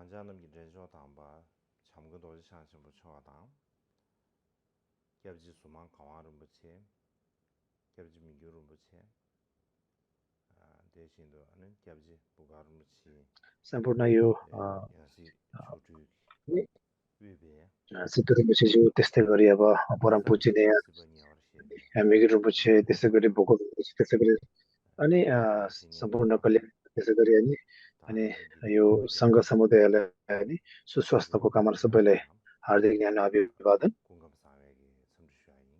왕자는 미래죠 당바 참고도 상심 부처다 겹지 수만 강화를 붙이 겹지 미교를 붙이 대신도 하는 겹지 부가를 붙이 सम्पूर्ण यो यासी छोटु विबे सिद्ध रुम्बुछे त्यस्तै गरी अब परम पूज्यले सिबनी और शेबे हामीगी रुम्बुछे त्यसै गरी भोको रुम्बुछे त्यसै गरी अनि देशिनी सम्पूर्ण कल्याण त्यसै गरी अनि ताने यो गिरिको संघ यासी समुदायलाई अनि सुस्वास्थ्यको कामना सबैलाई हार्दिक न्यानो अभिवादन 공감 사회에 섬주셔야니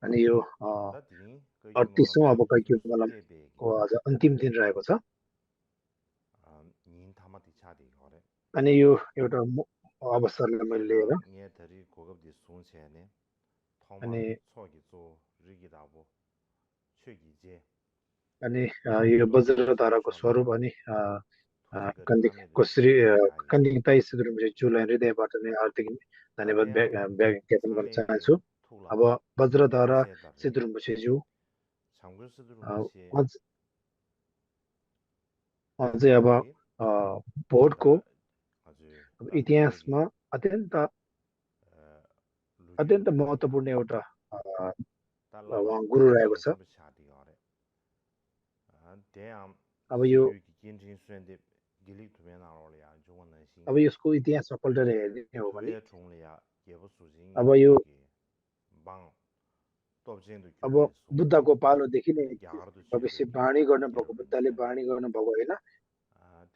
अनि यो 다디 그 38औं 유머는 अब कैक्यु मलमको 예베기 आज अन्तिम दिन रहेको छ 닌 타마디 차디 거래 अनि यो एउटा अवसरलाई मैले लिएर 대당 예들이 고급디 손체네 통마 अनि 초기 조 리기다고 최기제 अनि यो वज्रधाराको स्वरूप अनि 토지거리 कन्दीको 남에들 श्री 샤샤이 कन्दीक ताई जुलाई हृदयबाट नै हार्दिक धन्यवाद 다대양 ज्ञापन गर्न 상례기 चाहन्छु अब 투라 वज्रधारा 세다래 सिद्धरुम्बुछेज्यू 장군스들 무시 अझ अझै अब 기 भोटको 다 아주 इतिहासमा अत्यन्त 루규 महत्त्वपूर्ण एउटा 달라마 उहाँ गुरु रहेको छ 좀 차디 거래 대양 अब यो 시규기 긴진 수행데 길릭 투면 나올이야 중원은 신 अब यसको इतिहासमा पल्टेर हेर्ने हो भने 투에 총리야 예부 수진 अब यो 방 तोब्जेंदु अब क्युले सो बुद्धको पालोदेखि नै यारदु भविष्य छेबेगी वाणी गर्नुभएको केरबिन बुद्धले छेबे वाणी गर्नुभएको होइन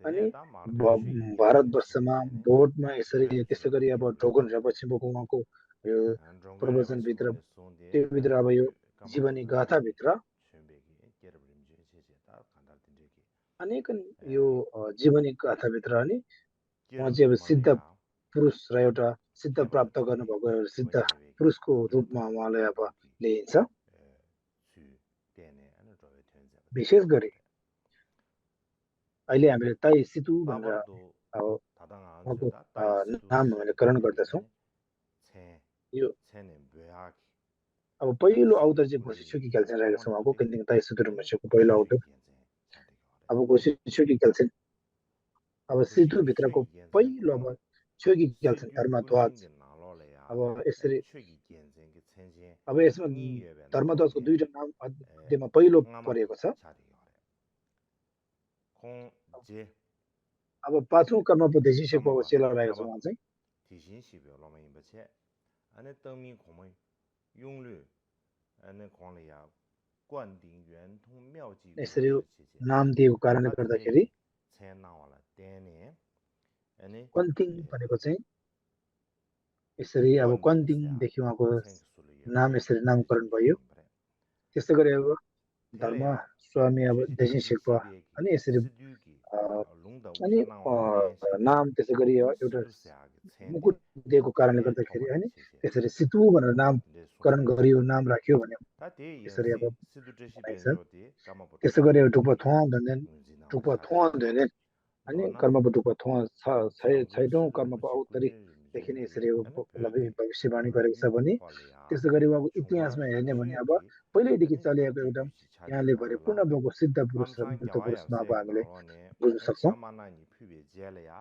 अनि तेनेदा मार्दु छुगी गेंजे भारतवर्षमा सुनसेने भोटमा यसरी त्यसै ड्रंगसु गरी अब ढोगन गेरबिन रहेपछि उहाँको यो ड्रंगर प्रवचनभित्र रेबसुले सोंदे त्योभित्र अब यो लुग्यु जीवनी कमादु गाथाभित्र छेबेगी गेरबिन जेजेता खानदार दिनजेगी अनेक यो जीवनी गाथाभित्र अनि उहाँ चाहिँ अब गेरबिन सिद्ध मलया पुरुष र एउटा सिद्ध टेबल प्राप्त चिने गर्नुभएको एउटा सिद्ध वनेवेगी पुरुषको रूपमा लोथा उहाँलाई अब दुगी लिइन्छ 수 때네 अन 저의 텐자가 विशेष गरी अहिले हामीले ताई सितु भनेर ताबर도 अब 다당한 उहाँको 저다 ताइ스ु नाम हामीले करण गर्दछौँ 쉐베기네 체 यो 체네 뇌하기 अब पहिलो 아시 अवतार चाहिँ 군디 घोषिसुकी खेल्छन् रहेको छ उहाँको 총원디 किनकि ताई 아니 सुदुरुमछको पहिलो अवतार 쉐기 견제 차디 거래 अब घोषिसुकी खेल्छन् अब 고시 सितुभित्रको 쉐기 견제 पहिलो अब छुकी खेल्छन् 세규 धर्मध्वज 군딩게 나로래야 अब 아니 यसरी 쉐기 견제게 천제 अब यसमा 니예베 धर्मध्वजको 나로래 दुईटा नाम 에 मध्येमा पहिलो 콩아마디 परेको छ 차디 거래 콩제 अब पाँचौं कर्मोपदेशिसको 까마바 चेला रहेको छ 까바 उहाँ चाहिँ 디신시베 로마인버체 안에 떡미 고모 용류 안에 광리야 관딩圆通 妙计 यसरी 妙事 नाम दिएको कारणले गर्दाखेरि 다디네 체 나와라 때네 아니 कन्तिङ भनेको चाहिँ यसरी अब 관딩스야 कन्तिङदेखि उहाँको 생수를 नाम यसरी नामकरण भयो 그래 त्यस्तै गरी अब धर्म 텔레야 स्वामी अब 주지 देशी 대신 शेर्पा 시비에기 अनि यसरी 스듀기 롱다 अनि 우샤나와 렌시게 नाम त्यसै गरी एउटा 스루스야게 체네 मुकुट दिएको कारणले 데 गर्दाखेरि 통마디 अनि 체제 यसरी सितु भनेर 데 नामकरण 송데 गरियो नाम राख्यो भने 다데 यसरी अब 연시 스두드시 भनाइन्छ 벤조디 까마보다 त्यसै गरी अब टुप्पा थुवा धन्देन 문진나와 टुप्पा 차디 थुवा 거래 धन्देन अनि 로나 कर्मको टुप्पा थुवा 장군 छैटौँ 스두르 कर्मको 무시 औत्तरीदेखि नै यसरी 군딜 아니 벽이 भविष्यवाणी गरेको छ भने 류활이야 त्यसै गरी उहाँको 총마 इतिहासमा हेर्ने भने अब 추역이 पहिल्यैदेखि 아니 चलिआएको एउटा 디규시 차디 यहाँले भने पूर्ण 거래라 भएको सिद्ध पुरुष र 감상 मृत 겨와야 पुरुषमा अब 세 हामीले 나로네 बुझ्न 아니 सक्छौँ 차마나니 피베 제레야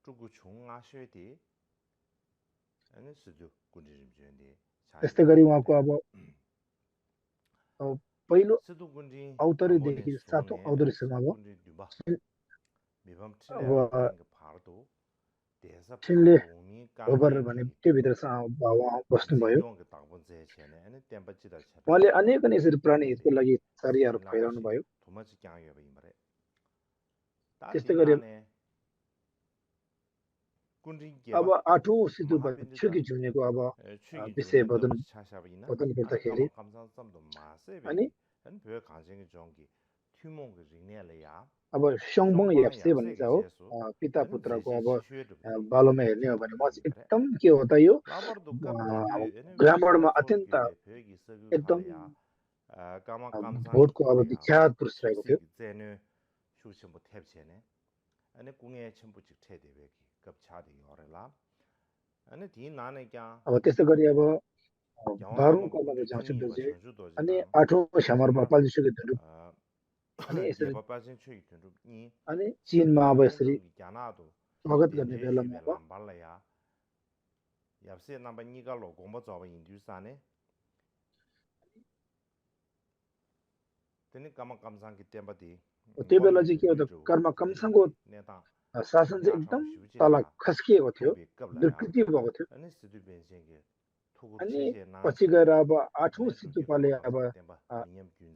쭈구 총아셔디 아니 스두 군디림 주인데 त्यस्तै गरी उहाँको अब पहिलो 스두 군디 औतरीदेखि 방고네 सातौँ 소네 औतरीसम्म 스두 अब 군디 두바 미밤 अब 칠레야 땡그 바르도 대사 छिनले 바로미 ओभर भने 깐데기 त्योभित्र उहाँ बस्नुभयो 진동 그 당번제 체네 아니 템버치다 उहाँले 체다 अनेक यसरी प्राणी हितको 근데 लागि कार्यहरू फैलाउनु 진라바시 भयो 도마치 깡여베 이마레 त्यस्तै गरी 다디나네 अब 군딩게바 आठौँ सितुबाट महा빈드다 छुकी झुनेको अब 최기 विषय 존에 बदन 더버치 차샤비나 बदन 아니 गर्दाखेरि 까마 감상쌈도 अनि 마세베기 아니 별 간생이 좋은기 튜몽 그 링네래야 अब सङ्बङ 송방 याप्से भनिन्छ yapsegi हो 제수 पिता 아니 पुत्रको 제제 अब 지슈에드비 बालोमा हेर्ने हो भने म चाहिँ 임브레 एकदम के हो त यो 라버도 깝디비 아니 ग्रामरमा 위스타소 अत्यन्त 길레 벽이 서그 एकदम 칼레야 까마 감상이 भोटको अब 고래야 विख्यात पुरुष रहेको थियो 첩세기 제네 슈심부 탭체네 아니 궁에 첨부직 체대베기 급차디 요래라 아니 디 나네 꺄 अब त्यस्तै गरी अब 12औं 영화만 कर्मको 군주 जाँचुद्ध 총리가 चाहिँ अनि 전주도지다 8औं क्षमरमा 템마 पाल्जुसुके धुलुप 아 अनि यसरी 예바 빠진 최기 든니 अनि 시드 चीनमा अब यसरी 롱덩이 갸나도 स्वागत गर्ने बेलामा अब 람발라야 yapse namba niga lo gomba zawa indusane tene kama kamsang ki temba di त्यो बेला चाहिँ के हो त कर्म कमसँगको शासन चाहिँ एकदम तल खस्किएको थियो विकृति भएको थियो अनि सिधु बेन्सेगे थुगु अनि छिसे ना पछि गएर अब 8औं सिद्धुपाले अब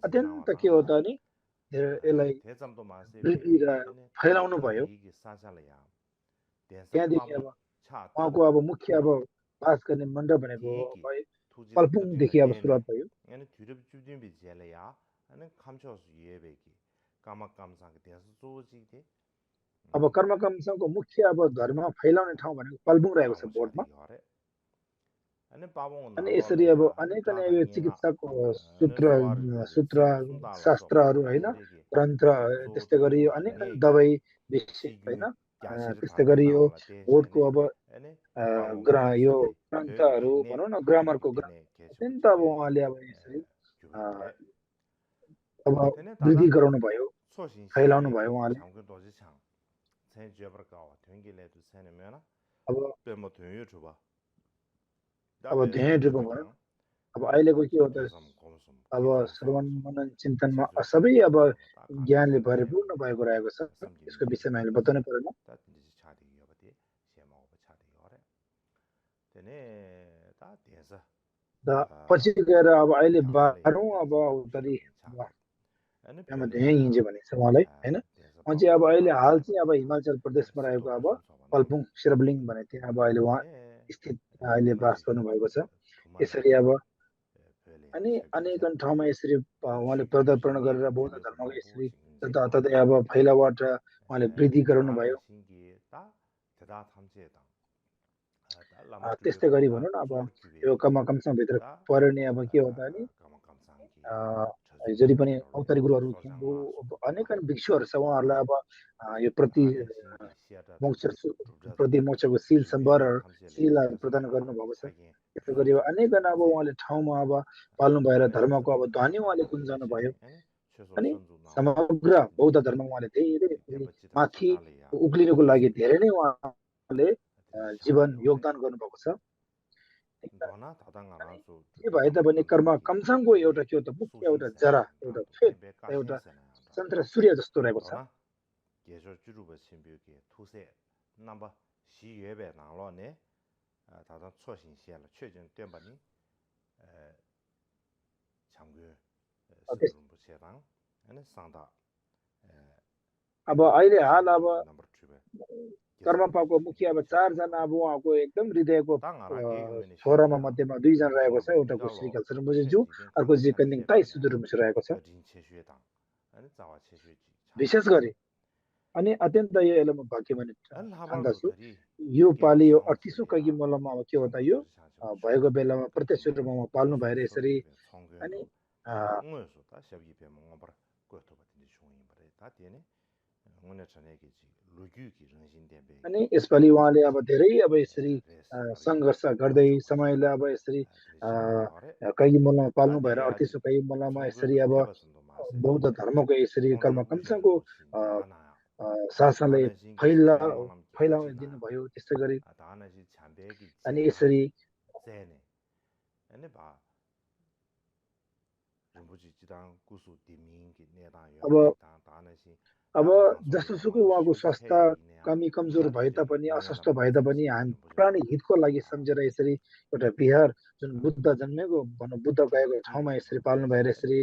अत्यन्त के हो त नि यसलाई 대잠도 마세 वृद्धि र फैलाउनु भयो 사살이야 त्यहाँदेखि अब 차 उहाँको अब मुख्य अब बास गर्ने मण्डप भनेको 디기 투지 पल्पुङदेखि अब सुरुवात भयो अनि 튜럽 주딘 비젤이야 अनि 감초스 예베기 까막감상 대서 조지게 अब कर्म कमसँगको मुख्य अब धर्म फैलाउने ठाउँ भनेको पल्पुङ रहेको छ बोर्डमा अनि पावङ अनि यसरी अब अनेक अनेक चिकित्सक सूत्र सूत्र शास्त्रहरू हैन ग्रन्थ त्यस्तै गरी अनेक दवाई विषय हैन त्यस्तै गरी यो बोर्डको अब यो ग्रन्थहरू भनौँ न ग्रामरको अत्यन्त अब उहाँले अब यसरी अब वृद्धि गराउनु भयो फैलाउनु भयो उहाँले अब धेरै रूपमा भयो अब अहिलेको के हो त अब श्रवण मनन चिन्तनमा सबै अब ज्ञानले भरिपूर्ण भएको रहेको छ यसको विषयमा हामीले बताउनै परेन पछि गएर अब अहिले 12औं अब उत्तरी यहाँ धेरै हिँड्यो भने छ उहाँलाई हैन उहाँ चाहिँ अब अहिले हाल चाहिँ अब हिमाचल प्रदेशमा रहेको अब पल्पुङ शिरबलिङ भने त्यहाँ अब अहिले उहाँ स्थित अहिले बास गर्नुभएको छ यसरी अब अनि अनेक ठाउँमा यसरी उहाँले पदार्पण गरेर बौद्ध धर्मको यसरी जताततै अब फैलावट उहाँले वृद्धि गराउनु भयो त्यस्तै गरी भनौँ न अब यो कमसङभित्र पर्ने अब के हो त नि जति पनि अवतारी गुरुहरू थिए अनेक भिक्षुहरू छ उहाँहरूलाई अब यो प्रति मोक्षको सील सम्बर सीलहरू प्रदान गर्नुभएको छ त्यसै गरी अनेक अब उहाँले ठाउँमा अब पाल्नु भएर धर्मको अब ध्वनि उहाँले गुन्जाउनु भयो अनि समग्र बौद्ध धर्म उहाँले धेरै माथि उक्लिनुको लागि धेरै नै उहाँले जीवन योगदान गर्नुभएको छ के भए तापनि कर्म कमसङको एउटा के हो त मुख्य एउटा जरा एउटा फेद एउटा चन्द्र सूर्य जस्तो रहेको छ 넘버 10月拿了呢他的错新鲜了确定对吧你强个是不切当अनि सांदा अब अहिले हाल अब कर्मपाको मुख्य अब 4 जना अब उहाँको एकदम हृदयको छोरामा मध्येमा 2 जना रहेको छ एउटा को श्री कल्चर मुजिजु अर्को जी कन्दिङ ताई सुदुरुमुस रहेको छ विशेष गरी अनि अत्यन्त यो एलम भाग्य भने ठान्दछु यो पाली यो 38औं कगी मलमा अब के हो त यो भएको बेलामा प्रत्यक्ष रूपमा पाल्नु भएर यसरी अनि अनि यसपालि उहाँले अब धेरै अब यसरी संघर्ष गर्दै समयलाई अब यसरी कगी मलमा पाल्नु भएर 38औं कगी मलमा यसरी अब बौद्ध धर्मको यसरी कर्म कमसङको शासनले फैलाउन दिनुभयो त्यस्तै गरी अनि यसरी अब जसोसुकै उहाँको स्वास्थ्य कमी कमजोर भए तापनि अस्वस्थ भए तापनि हामी प्राणी हितको लागि सम्झेर यसरी एउटा बिहार जुन बुद्ध जन्मेको भनौँ बुद्ध गएको ठाउँमा यसरी पाल्नु भएर यसरी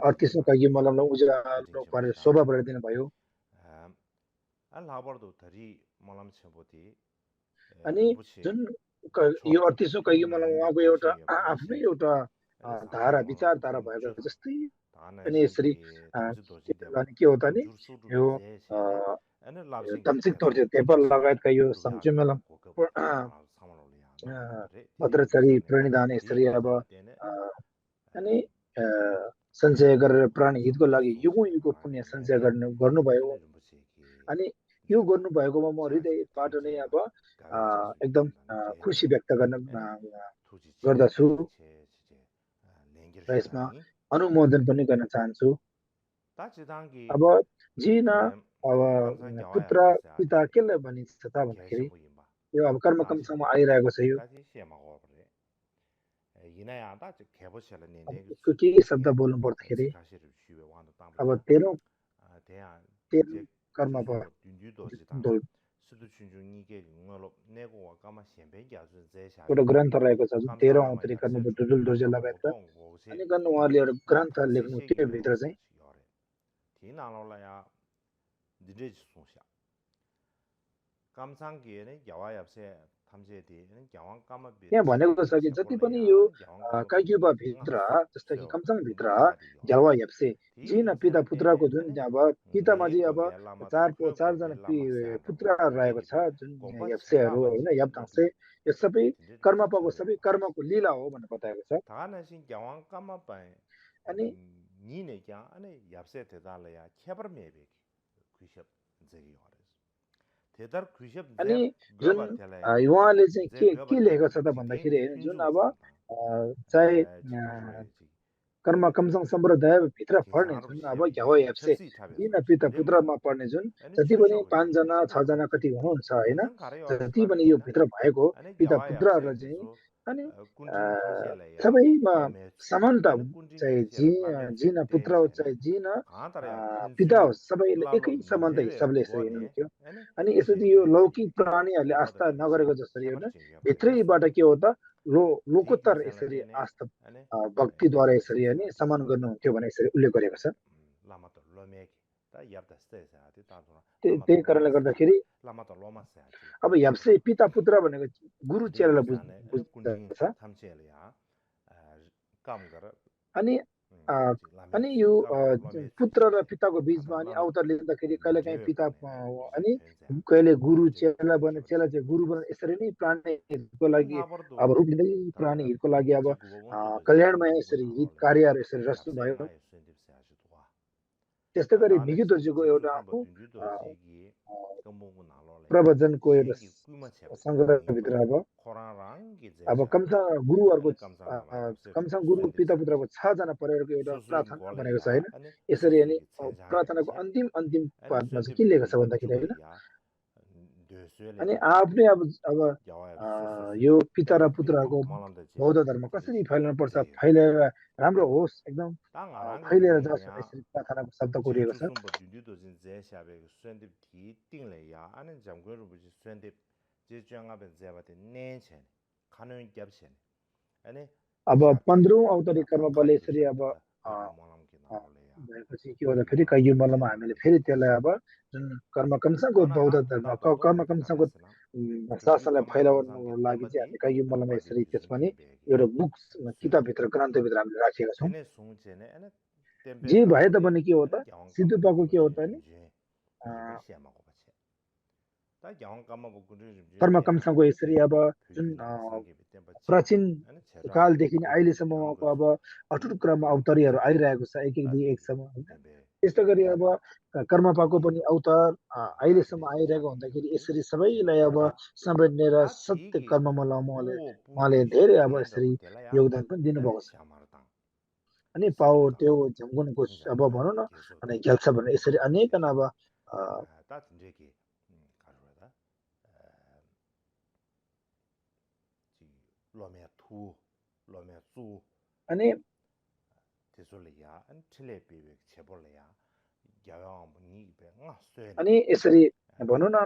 38औं कगी मलमलाई उज्यालो पारेर शोभा बढाइदिनु भयो अनि जुन यो 38औं कगी मलम उहाँको एउटा आफ्नै एउटा धारा विचारधारा भएको जस्तै अनि यसरी के हो त नि यो तम्सिक तोर्चे तेपर लगायतका यो संचुमेलम भद्रचरी प्रणिधान यसरी अब अनि सञ्चय गरेर प्राणी हितको लागि युगौं युगको पुण्य सञ्चय गर्नुभयो अनि यो गर्नुभएकोमा म हृदयबाट नै अब एकदम खुसी व्यक्त गर्दछु र यसमा अनुमोदन पनि गर्न चाहन्छु अब जिन अब पुत्र पिता केले भनिन्छ त भन्दाखेरि यो अब कर्म कमसँग आइरहेको छ यो के शब्द बोल्नु पर्दाखेरि अब 13 कर्म एउटा ग्रन्थ रहेको छ जुन 13 औँतरी कर्म डुडुल दुर्जे लगायतका अनि गर्न उहाँले एउटा ग्रन्थ लेख्नु त्यो भित्र चाहिँ यहाँ भनेको छ कि जति पनि यो काइक्युबा भित्र जस्तो कि कमसाङ भित्र झ्यावा याप्से जिन पिता पुत्रको जुन अब पितामा चाहिँ अब चारजना पुत्रहरू रहेको छ जुन याप्सेहरू होइन याप्ताङ्से यो सबै कर्मपाको सबै कर्मको लीला हो भनेर बताएको छ अनि अनि जुन उहाँले चाहिँ के लेखेको छ त भन्दाखेरि जुन अब चाहे कर्म कमसँग सम्प्रदाय भित्र पढ्ने जुन अब घ्याउ हेप्से किन पिता पुत्रमा पढ्ने जुन जति पनि 5 जना 6 जना कति हुनुहुन्छ होइन जति पनि यो भित्र भएको पिता पुत्रहरूलाई चाहिँ अनि सबैमा समानता चाहिँ जिन पुत्र हो चाहे जिन पिता हो सबैले एकै समानता हिसाबले यसरी हेर्नुहुन्थ्यो अनि यसरी यो लौकिक प्राणीहरूले आस्था नगरेको जसरी होइन भित्रैबाट के हो त लोकोत्तर यसरी आस्था भक्तिद्वारा यसरी होइन सम्मान गर्नुहुन्थ्यो भने यसरी उल्लेख गरेको छ त्यही कारणले गर्दाखेरि अब याप्से पिता पुत्र भनेको गुरु चेलालाई बुझ्छ अनि यो पुत्र र पिताको बीचमा अनि अवतार लिँदाखेरि कहिले काहीँ पिता अनि कहिले गुरु चेला बने चेला चाहिँ गुरु बने यसरी नै प्राणीहरूको लागि अब रूप लिँदै प्राणीहरूको लागि अब कल्याणमा यसरी हित कार्यहरू यसरी रच्नु भयो त्यस्तै गरी मिगी दोर्जीको एउटा प्रवचनको एउटा सङ्ग्रहभित्र अब कमसाङ गुरुहरूको कमसाङ गुरु पिता पुत्रको 6 जना परिवारको एउटा प्रार्थना भनेको छ होइन यसरी अनि प्रार्थनाको अन्तिम पाठमा चाहिँ के लेखेको छ भन्दाखेरि होइन अनि आफ्नै अब यो पिता र पुत्रहरूको बौद्ध धर्म कसरी फैलाउनु पर्छ फैलिएर राम्रो होस् एकदम फैलिएर जाओस् यसरी प्रार्थनाको शब्द कोरिएको छ अब 15औं अवतारी कर्म बलले यसरी अब भएपछि के गर्दा फेरि काइयो मल्लमा हामीले फेरि त्यसलाई अब जुन कर्म कमसाङको बौद्ध धर्म कर्म कमसाङको शासनलाई फैलाउनको लागि चाहिँ हामीले काइयो मल्लमा यसरी त्यसमा नि एउटा बुक किताबभित्र ग्रन्थभित्र हामीले राखेका छौँ जे भए तापनि के हो त सिद्धुपाको के हो त नि कर्म कमसाङको यसरी अब जुन प्राचीन कालदेखि अहिलेसम्मको अब अटुट क्रममा अवतारीहरू आइरहेको छ एक एकसम्म त्यस्तै गरी अब कर्मपाको पनि अवतार अहिलेसम्म आइरहेको हुँदाखेरि यसरी सबैलाई अब समेट्नेर सत्य कर्ममा लाउनु उहाँले धेरै अब यसरी योगदान पनि दिनुभएको छ अनि पाओ त्यो झम्गुनको अब भनौँ न अनि ग्याल्छ भने यसरी अनेकन अब अनि यसरी भनौँ न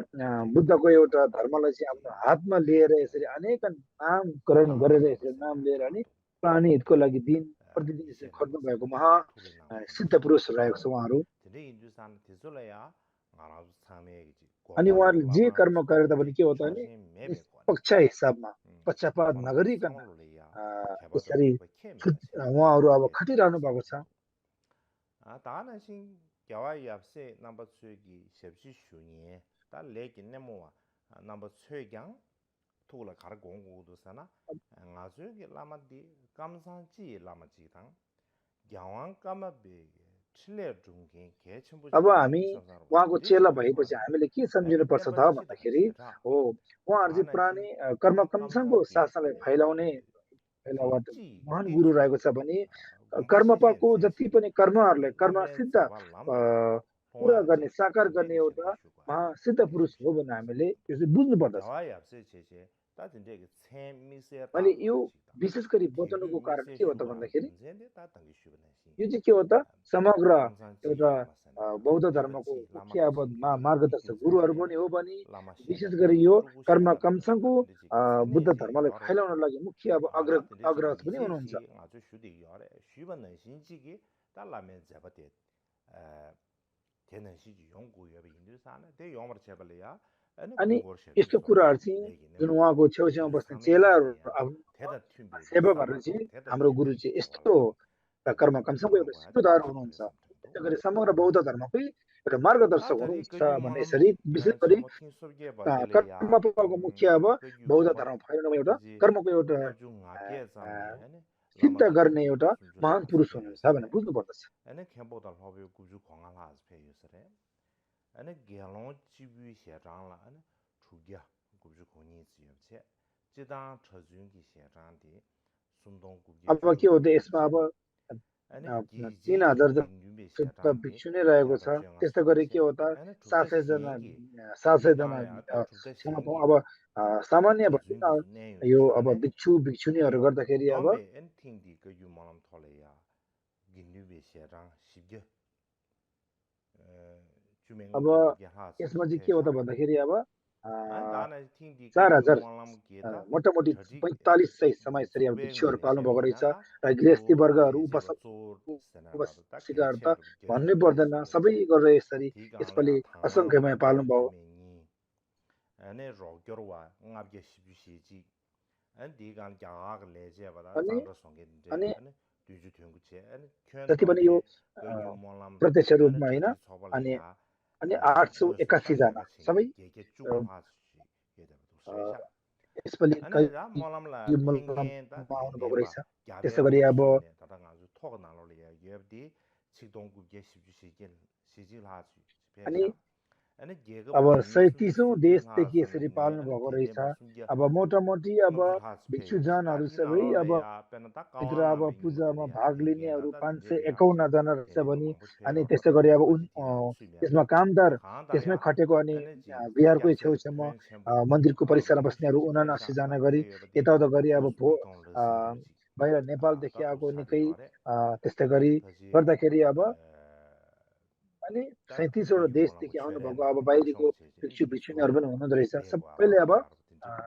बुद्धको एउटा धर्मलाई चाहिँ आफ्नो हातमा लिएर यसरी अनेक नामकरण गरेर यसरी नाम लिएर अनि प्राणी हितको लागि दिन प्रतिदिन यसरी खट्नु भएको महा सिद्ध पुरुष रहेको छ उहाँहरू अनि उहाँहरूले जे कर्म गरे तापनि के हो त भने निष्पक्ष हिसाबमा पक्षपात नगरिकन यसरी उहाँहरू अब खटिरहनु भएको छ अब हामी उहाँको चेला भएपछि हामीले के सम्झिनु पर्छ त भन्दाखेरि हो उहाँहरू चाहिँ प्राणी कर्म कमसाङको शासनलाई फैलाउने महान गुरु रहेको छ भने कर्मपाको जति पनि कर्महरूलाई कर्म सिद्ध पुरा गर्ने साकार गर्ने एउटा सिद्ध पुरुष हो भनेर हामीले यो चाहिँ बुझ्नु पर्दछ। मैले यो विशेष गरी बताउनुको कारण के हो त भन्दाखेरि यो चाहिँ के हो त समग्र एउटा बौद्ध धर्मको मुख्य अब मार्गदर्शक गुरुहरू पनि हो भने विशेष गरी यो कर्म कमसँगको बुद्ध धर्मलाई फैलाउन लागि मुख्य अब अग्रज पनि हुनुहुन्छ। अनि यस्तो कुराहरू चाहिँ जुन उहाँको छेउछाउमा बस्ने चेलाहरू सेवकहरू चाहिँ हाम्रो गुरु चाहिँ यस्तो कर्म कमसँगको एउटा सूत्रधार हुनुहुन्छ। त्यसै गरी समग्र बौद्ध धर्मकै एउटा मार्गदर्शक हुनुहुन्छ भने यसरी विशेष गरी कर्मको मुख्य अब बौद्ध धर्म फैलाउनमा एउटा कर्मको एउटा सिद्ध गर्ने एउटा महान पुरुष हुनुहुन्छ भनेर बुझ्नु पर्दछ। अब के हो त यसमा अब 3000 जस्तो भिक्षु नै रहेको छ। त्यस्तै गरी के हो त 700 जना अब सामान्य यो अब भिक्षु भिक्षुनीहरू गर्दाखेरि अब यसमा चाहिँ के हो त भन्दाखेरि अब 4000 मोटामोटी 4500 समय यसरी अब भिक्षुहरू पाल्नु भएको रहेछ र गृहस्थी वर्गहरू उपसिकाहरू त भन्नै पर्दैन, सबै गरेर यसरी यसपालि असङ्ख्यमा पाल्नु भयो। अनि जति पनि यो प्रत्यक्ष रूपमा होइन अनि 881 जना सबै यसपालि आउनुभएको रहेछ। त्यसै गरी अब अब 130औं देशदेखि यसरी पाल्नु भएको रहेछ। अब मोटामोटी अब भिक्षुजनहरू सबै अब भित्र अब पूजामा भाग लिनेहरू 551 जना रहेछ भने अनि त्यसै गरी अब त्यसमा कामदार त्यसमै खटेको अनि बिहारकै छेउछाउमा मन्दिरको परिसरमा बस्नेहरू 79 जना गरी यताउता गरी अब बाहिर नेपालदेखि आएको निकै त्यस्तै गरी गर्दाखेरि अब अनि 37वटा देशदेखि आउनुभएको अब बाहिरको भिक्षु भिक्षुनीहरू पनि हुनुहुँदो रहेछ। सबैले अब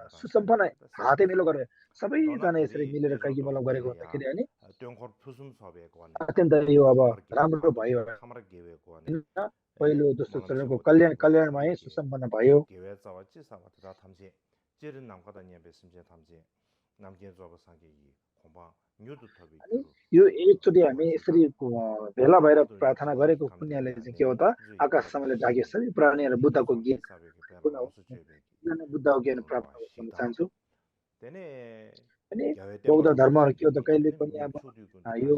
सुसम्पन्न हाते मिलो गरेर सबैजना यसरी मिलेर कैकी मलम गरेको हुँदाखेरि अनि अत्यन्त यो अब राम्रो भयो। पहिलो दोस्रो चरणको कल्याणमय सुसम्पन्न भयो। यो एकचोटि हामी यसरी भेला भएर प्रार्थना गरेको पुण्यले चाहिँ के हो त आकाशसम्मले ढाके सबै प्राणीहरू बुद्धको ज्ञान प्राप्त गर्न चाहन्छु। अनि बौद्ध धर्महरू के हो त कहिले पनि अब यो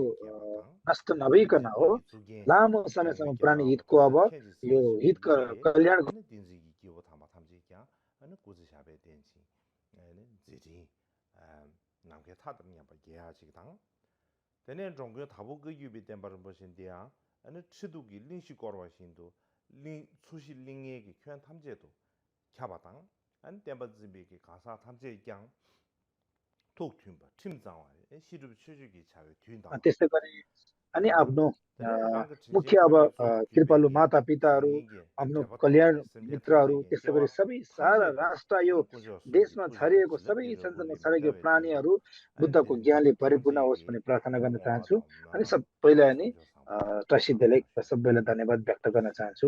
नष्ट नभइकन हो लामो समयसम्म प्राणी हितको अब यो हित कल्याण त्यसै गरी अनि आफ्नो मुख्य अब कृपालु माता पिताहरू आफ्नो कल्याण मित्रहरू त्यसै गरी सबै सारा राष्ट्र यो देशमा छरिएको सबै संसारमा छरिएको प्राणीहरू बुद्धको ज्ञानले परिपूर्ण होस् भन्ने प्रार्थना गर्न चाहन्छु। अनि सबैलाई अनि ट्रस्टीलाई सबैलाई धन्यवाद व्यक्त गर्न चाहन्छु।